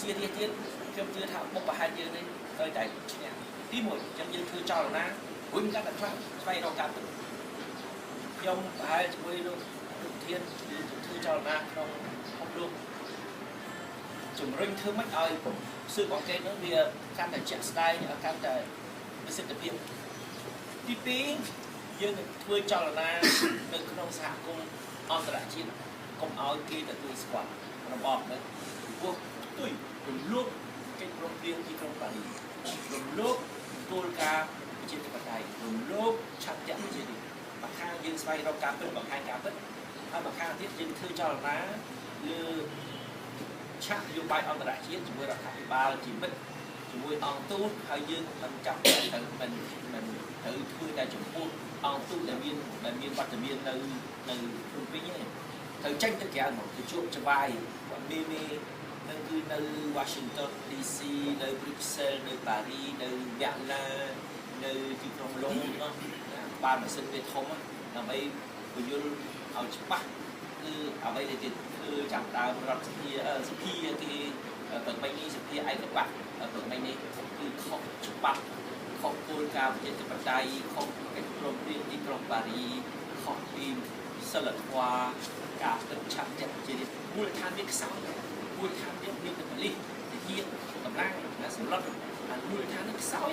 ជារាស្ត្រទៀតខ្ញុំជឿថាបុព្វហេតុយើងនេះត្រូវតែឈ្នះទី1អញ្ចឹងយើងធ្វើចលនាវិញកាន់តែខ្លាំងស្វែងរកការពិតខ្ញុំប្រហែលជាមួយលោកលោកធានគឺធ្វើចលនាក្នុងពិភពលោកជំរុញធ្វើម៉េចឲ្យស៊ើបអង្កេតនោះវាកាន់តែជាក់ស្ដែងកាន់តែប្រសិទ្ធភាពទី2យើងនឹងធ្វើចលនានៅក្នុងសហគមន៍អន្តរជាតិកុំឲ្យគេទទួលស្គាល់របបនេះព្រោះផ្ទុយរំលោភកិច្ចព្រមព្រៀងទីក្រុងប៉ារីសរំលោភគោលការណ៍ប្រជាធិបតេយ្យរំលោភឆន្ទៈប្រជារាស្ត្រម្ខាងយើងស្វែងរកការពិតបង្ហាញការពិតហើយម្ខាងទៀតយើងធ្វើចលនាលើឆាកនយោបាយអន្តរជាតិជាមួយរដ្ឋាភិបាលជាមិត្តជាមួយអង្គទូតហើយយើងមិនចាំត្រូវមិនមិនត្រូវធ្វើតែចំពោះអង្គទូតដែលមានវត្តមាននៅភ្នំពេញទេត្រូវចេញទៅក្រៅមកទៅជួបចវាយមេមេនឹងគឺនៅ Washington DC នៅ Brussels នៅ Paris នៅវ៉ាឡានៅទីក្រុងឡុងដនបានម៉ាស៊ីនវាធំដើម្បីពយល់ឲ្យច្បាស់គឺអ្វីដែលគេធ្វើចាប់ដើមរដ្ឋសភាសភាគេប្របីនេះសភាឯកបៈប្របីនេះគឺខុសច្បាប់ខុសគោលការណ៍ប្រជាធិបតេយ្យខុសកិច្ចព្រមព្រៀងទីក្រុងប៉ារីខុសពីសិលធម៌ការពិតឆន្ទៈជាមូលដ្ឋានវាខ្សោយមូលដ្ឋានវាមានតែប៉ូលីសទាហានកម្លាំងណាសម្លុតអាមូលដ្ឋាននេះខ្សោយ